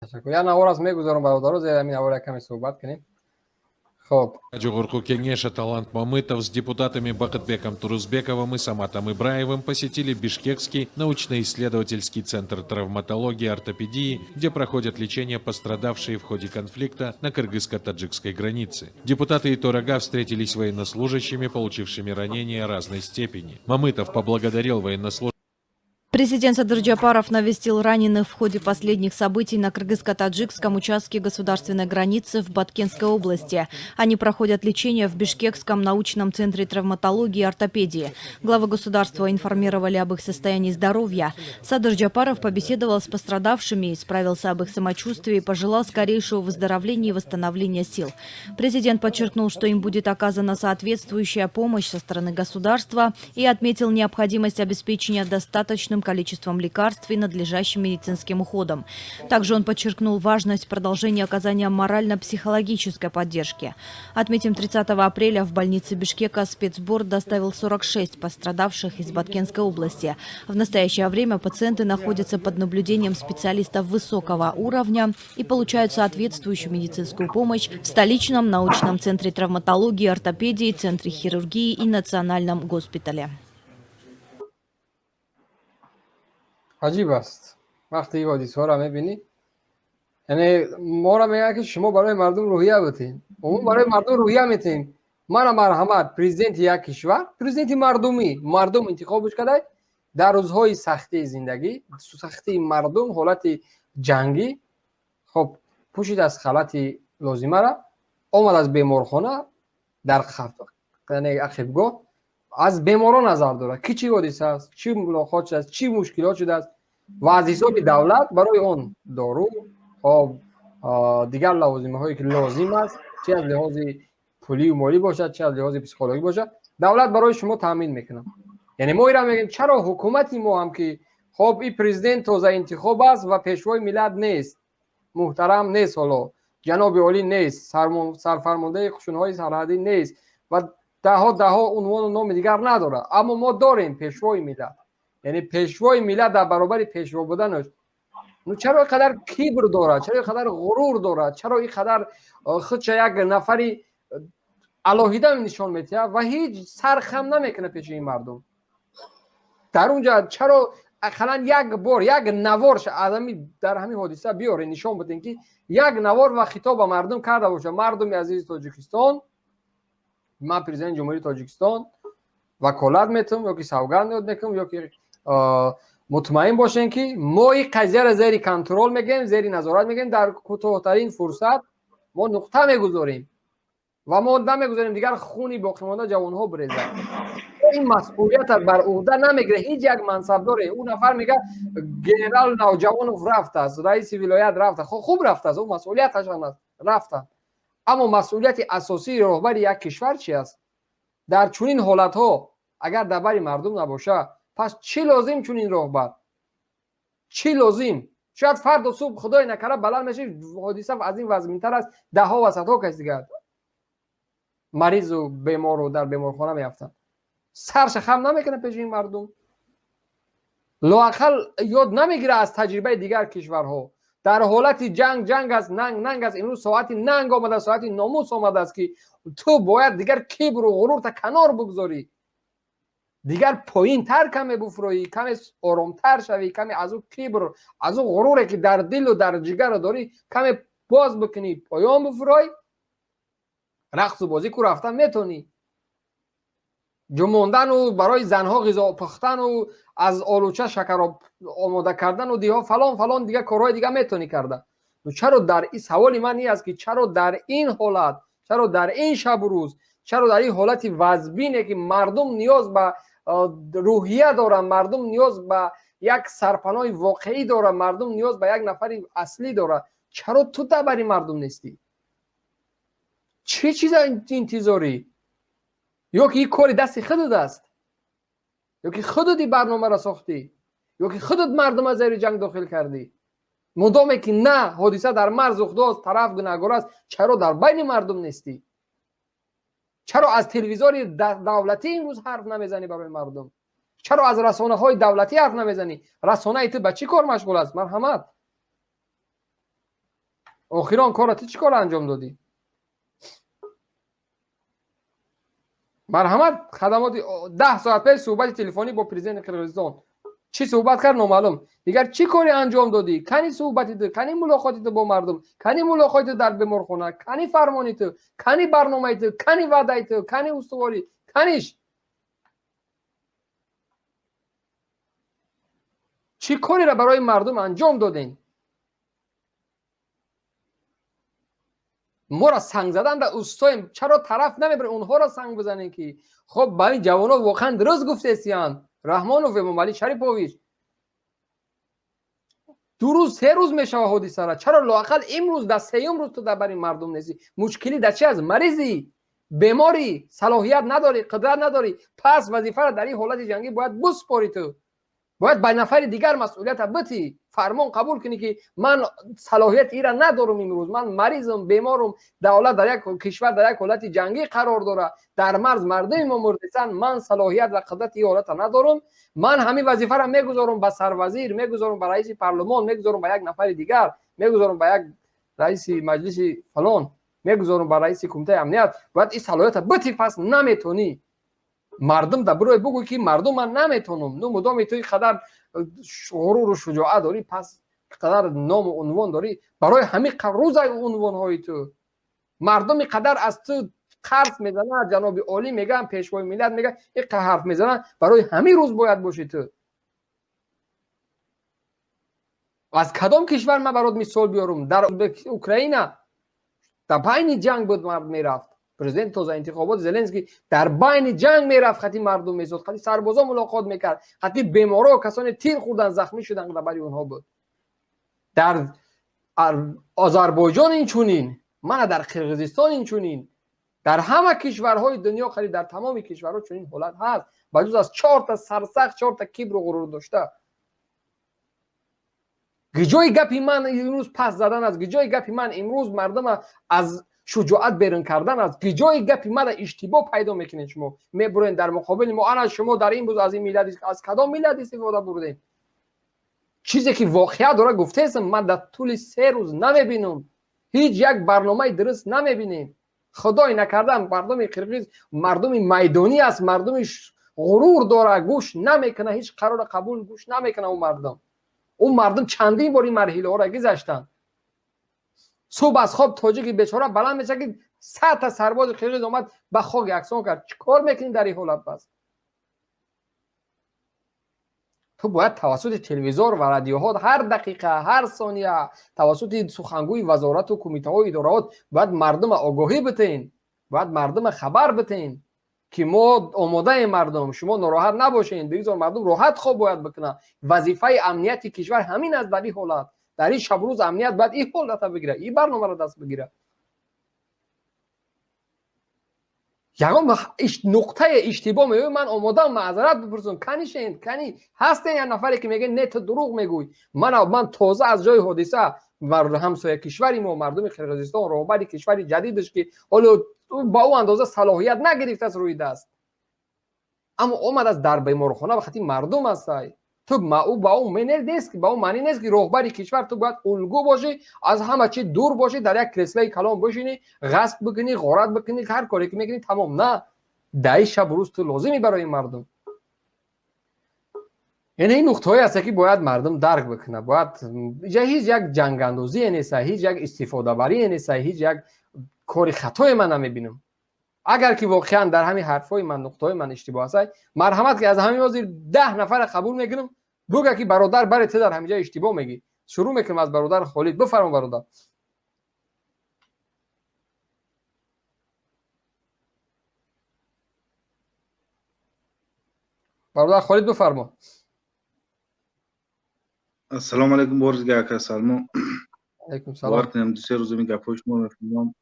Ташаккур. Як навор аст, мегузорам, бародаро, зери ҳамин навор як каме суҳбат кунем. Хоб. Жогорку Кенеша Талант Мамытов с депутатами Бакытбеком Турузбековым и Саматом Ибраевым посетили Бишкекский научно-исследовательский центр травматологии и ортопедии, где проходят лечение пострадавшие в ходе конфликта на кыргызско-таджикской границе. Депутаты и торага встретились с военнослужащими, получившими ранения разной степени. Мамытов поблагодарил военнослужащих. Президент Садыр Джапаров навестил раненых в ходе последних событий на кыргызско-таджикском участке государственной границы в Баткенской области. Они проходят лечение в Бишкекском научном центре травматологии и ортопедии. Главы государства информировали об их состоянии здоровья. Садыр Джапаров побеседовал с пострадавшими, справился об их самочувствии и пожелал скорейшего выздоровления и восстановления сил. Президент подчеркнул, что им будет оказана соответствующая помощь со стороны государства, и отметил необходимость обеспечения достаточным количеством лекарств и надлежащим медицинским уходом. Также он подчеркнул важность продолжения оказания морально-психологической поддержки. Отметим, 30 апреля в больнице Бишкека спецборт доставил 46 пострадавших из Баткенской области. В настоящее время пациенты находятся под наблюдением специалистов высокого уровня и получают соответствующую медицинскую помощь в столичном научном центре травматологии, ортопедии, центре хирургии и национальном госпитале. Аҷиб аст, вақте ин ҳодисаҳоро мебинӣ, яъне моро мегӯянд, ки шумо барои мардум рӯҳия бутем, умум барои мардум рӯҳия метем. Мана, марҳамат, президенти як кишвар, президенти мардумӣ, мардум интихобш карда, дар рӯзҳои сахтии зиндагӣ, сахтии мардум, ҳолати ҷангӣ, хоб, пӯшид аз халати лозимара, омад аз беморхона, дар ақибгоҳ аз беморон назар дорад, ки чӣ ҳодиса аст, чӣ мулоқот шудааст, чӣ мушкилот шудааст ва аз ҳисоби давлат барои он дору, хоб, дигар лавозимаҳое, ки лозим аст, чи аз лиҳози пулию молӣ бошад, чи аз лиҳози психологӣ бошад, давлат барои шумо таъмин мекунад. Яъне мо ира мегӯем, чаро ҳукумати мо ҳам, ки хоб, и президент тоза интихоб аст ва пешвои миллат нест, муҳтарам нест, ҳоло ҷаноби олӣ нест, сарфармондаи қушунҳои сарҳадӣ нест ва даҳо даҳо унвону номи дигар надорад, аммо мо дорем пешвои миллат. Яъне пешвои миллат дар баробари пешво буданаш, ну, чаро ин қадар кибр дорад, чаро ин қадар ғурур дорад, чаро ин қадар худша як нафари алоҳида нишон медиҳад ва ҳеҷ сар хам намекунад пеши ин мардум дар унҷа? Чаро ақаллан як бор як навор дар ҳамин ҳодиса биёре, нишон бидем, ки як навор ва хитоб ба мардум карда бошад: «Мардуми азизи Тоҷикистон, ман, президенти Ҷумҳурии Тоҷикистон, ваколат метавам ё ки савганд ёд мекунам, ё ки мутмаин бошем, ки мо ин қазияро зери контрол мегирем, зери назорат мегирем, дар кӯтоҳтарин фурсат мо нуқта мегузорем ва мо намегузорем дигар хуни боқимонда ҷавонҳо бирезад». Ин масъулията бар уҳда намегирад ҳеҷ як мансабдоре. Ӯ нафар мега, генерал Навҷавонов рафтааст, раиси вилоят рафта, хуб рафтааст, ӯ масъулияташ рафтанд, аммо масъулияти асосии роҳбари як кишвар чи аст? Дар чунин ҳолатҳо агар дар бари мардум набошад, пас чӣ лозим чунин роҳбар, чӣ лозим? Шояд фардо субҳ, худое накарда, баланд мешавӣ, ҳодиса аз ин вазминтар аст, даҳҳо ва садҳо кас дигар маризу бемору дар беморхона меафтанд. Сарша хам намекунад пеши ин мардум, лоақал ёд намегирад аз таҷрибаи дигар кишварҳо. Дар ҳолати ҷанг ҷанг аст, нанг нанг аст. Имрӯз соати нанг омадааст, соати номус омадааст, ки ту бояд дигар кибру ғурурта канор бигзорӣ, дигар поинтар каме буфурӯӣ, каме оромтар шавӣ, каме аз ӯ кибр, аз ӯ ғуруре, ки дар дилу дар ҷигаро дорӣ, каме боз бикунӣ, поён буфурой. Рақсу бозӣ ку рафтан метонӣ, ҷумондану барои занҳо ғизо пухтану аз олуча шакаро омода кардану диҳо фалон фалон дигар корҳои дига метонӣ карда. Чаро дар саволи ман ин аст, ки чаро дар ин ҳолат, чаро дар ин шабу рӯз, чаро дар ин ҳолати вазбине, ки мардум ниёз ба рӯҳия доранд, мардум ниёз ба як сарпаноҳи воқеӣ дорад, мардум ниёз ба як нафари аслӣ дорад, чаро ту дар бари мардум нестӣ? Чӣ чиза интизорӣ? Ё ки ин кори дасти худат аст, ё ки худат ин барномаро сохтӣ, ё ки худат мардума зери ҷанг дохил кардӣ? Мудоме ки на ҳодиса дар марз рух дод, тараф гунаҳгор аст, чаро дар байни мардум нестӣ? Чаро аз телевизори давлатӣ имрӯз ҳарф намезанӣ барои мардум? Чаро аз расонаҳои давлатӣ ҳарф намезанӣ? Расонаи ту ба чӣ кор машғул аст? Марҳамат. Охирон корро ту чӣ кор анҷом додӣ? Марҳамат, хадамоти 10 соат пеш суҳбати телефонӣ бо президенти Қирғизистон. Чӣ суҳбат кард номаълум. Дигар чӣ коре анҷом додӣ? Кани суҳбати ту, кани мулоқоти ту бо мардум, кани мулоқоти ту дар беморхона, кани фармони ту, кани барномаи ту, кани ваъдаи ту, кани устуворӣ, каниш? Чӣ кореро барои мардум анҷом додем? Моро санг задан да устоем, чаро тараф намебарем онҳоро санг бизанем ки хоб ба ин ҷавонон воқеан дуруст гуфтесиянд. Раҳмонов Эмомалӣ Шарипович, 2 рӯз 3 рӯз мешава ҳодисара, чаро лоақал имрӯз дар сеюм рӯз ту дар бари мардум нестӣ? Мушкилӣ дар чи аст? Маризӣ, беморӣ, салоҳият надорӣ, қудрат надорӣ. Пас вазифаро дар ин ҳолати ҷангӣ бояд биспорӣ, ту бояд ба нафари дигар масъулията битӣ, фармон қабул кунӣ ки ман салоҳияти ира надорам имрӯз, ман маризм, беморум, давлат дар як кишвар дар як ҳолати ҷангӣ қарор дорад, дар марз мардуми мо мурдисанд, ман салоҳият ва қудрати ин ҳолата надорам, ман ҳамин вазифаро мегузорам ба сарвазир, мегузорам ба раиси парлумон, мегузорам ба як нафари дигар, мегузорам ба як раиси маҷлиси фалон, мегузорам ба раиси кумитаи амният. Бояд ин салоҳията битӣ, пас наметонӣ. Мардум дар бирӯй бугӯй ки мардум ман наметонам. Ну мудоми ту ин қадар ғуруру шуҷоат дорӣ, пас қадар ному унвон дорӣ, барои ҳамин рӯзаи унвонҳои ту мардум ин қадар аз ту қарз мезанад, ҷаноби олӣ мегӯянд, пешвои миллат мегӯянд, ин қадар ҳарф мезананд, барои ҳамин рӯз бояд бошӣ ту. Аз кадом кишвар ман барот мисол биёрам? Дар Украина дар байни ҷанг буд, мард мерафт. Президент тоза интихобот Зеленский дар байни ҷанг мерафт, хати мардум месод, хати сарбозо мулоқот мекард, хати беморо, касоне тир хӯрдан, захмӣ шудан дар бари онҳо буд. Дар Озарбойҷон инчунин, мана дар Қирғизистон инчунин, дар ҳама кишварҳои дунё, қариб дар тамоми кишварҳо чунин ҳолат ҳаст, ба ҷуз аз 4 сарсахт, 4 кибру ғурур дошта. Гиҷои гапи ман имрӯз пас задан аст, гиҷои гапи ман имрӯз мардума аз шуҷоат берун кардан аст, гиҷои гапи мана иштибоҳ пайдо мекунед шумо, мебурен дар муқобили мо. Ана шумо дар имрӯз аз ин миллат, аз кадом миллат истифода бурдем? Чизе ки воқеа дора гуфтесам, ман дар тӯли 3 рӯз намебинам, ҳеҷ як барномаи дуруст намебинем. Худой накарда мардуми қирғиз мардуми майдонӣ аст, мардуми ғурур дора, гӯш намекуна, ҳеҷ қарора қабул гӯш намекуна. Ӯ мардум чандин бор ин марҳилаҳоро гузаштанд. Субҳ аз хоб тоҷики бечора баланд мешавад ки 100 та сарбози қирғиз омад ба хок яксон кард. Чӣ кор мекунӣ дар ин ҳолат? Пас ту бояд тавассути телевизор ва радиоҳо ҳар дақиқа, ҳар сония тавассути сухангӯи вазорату кумитаҳои идораҳот бояд мардума огоҳӣ битен, бояд мардума хабар битен ки мо омодаем, мардум, шумо нороҳат набошед, бигзор мардум роҳат хоб бояд бикунад. Вазифаи амнияти кишвар ҳамин аст дар ин ҳолат. Дар ин шабу рӯз амният бояд ин ҳолата бигирад, ин барномаро даст бигирад. Ягон нуқтаи иштибоҳ меояд, ман омодаам маъзарат бипурсам. Канишен, кани ҳастен як нафаре ки мегӯяд не, ту дурӯғ мегӯй. Ман тоза аз ҷои ҳодиса ҳамсоя кишвари мо, мардуми Қирғизистон, роҳбари кишвари ҷадидаш ки ҳоло ба ӯ андоза салоҳият нагирифтааст рӯи даст, аммо омадааст дар беморхона ва хати мардум ҳастай. Ту ба ӯ нест, ба ӯ маънӣ нест ки роҳбари кишвар ту бояд улгӯ бошӣ, аз ҳама чи дур бошӣ, дар як креслаи калон бошинӣ, ғасб бикунӣ, ғорат бикунӣ, ҳар коре ки мекунӣ тамом. На, дар ин шабу рӯз ту лозимӣ барои мардум. Яъне ин нуқтаҳое ҳаста ки бояд мардум дарк бикунад. Бояд ҳеҷ як ҷангандозие нест, ҳеҷ як истифодабарие нест, ҳеҷ як кори хатое ман намебинам. Агар ки воқеан дар ҳамин ҳарфҳои ман, нуқтаҳои ман иштибоҳ аст, марҳамат ки аз ҳамин ҳозир 10 нафара қабул мекунам, буга ки бародар баре ту дар ҳамин ҷо иштибоҳ мегӣ. Шурӯъ мекунам аз бародар Холид. Бифармо бародар. Бародар Холид бифармо. Ассалому алайкум бори дигар ака Салмон. Алайкум салом. Бовар кунем 2-3 рӯз ин гапҳои шуморо мефаҳмам.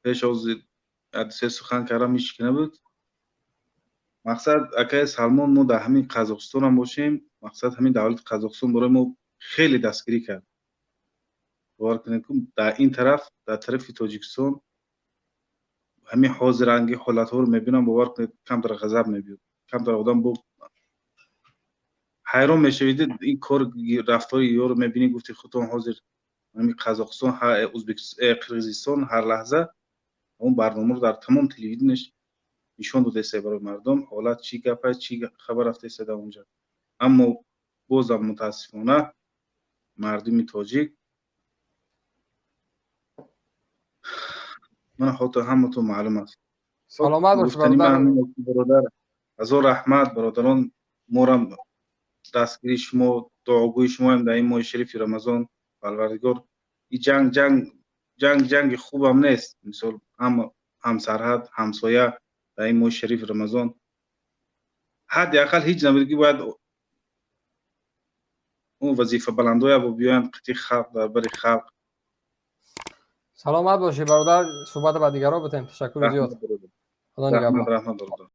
Пеш аз 2-3 сухан кардам ҳеҷ ки набуд. Мақсад акаи Салмон, мо дар ҳамин Қазоқистон ҳам бошем, мақсад ҳамин давлати Қазоқистон барои мо хеле дастгирӣ кард. Бовар кунед ки дар ин тараф, дар тарафи Тоҷикистон ҳамин ҳозиранги ҳолатҳоро мебинам, бовар кунед камтар ғазаб мебиёд, камтар одам бо ҳайрон мешавед. Ин кор рафтори ёро мебинӣ, гуфти худтон ҳозир Ҳамин Қазоқистон, Қирғизистон ҳар лаҳза он барномаро дар тамом телевидениеш нишон додаеста барои мардум, ҳолат чӣ гап аст, чӣ хабар рафтаеста дар онҷа. Аммо бозам, мутаассифона, мардуми тоҷик мана хотир ҳаматон маълум аст. Саломат бош, бародар. Ҳазор раҳмат, бародарон. Морам дастгирии шумо, дуогӯи шумоем дар ин моҳи шарифи Рамазон. Парвардигор, и ҷанг ҷанг ҷанги хубам нест. Мисол, ҳама ҳамсарҳад, ҳамсоя, дар ин моҳи шарифи Рамазон ҳадди ақал ҳеҷ набуд, ки бояд он вазифа баландоя бо биёянд қити халқ, дар бари халқ. Саломат бошӣ, бародар. Суҳбата ба дигарон бутем. Ташаккури зиёд, Худо нигаҳбон. Раҳмат, бародар.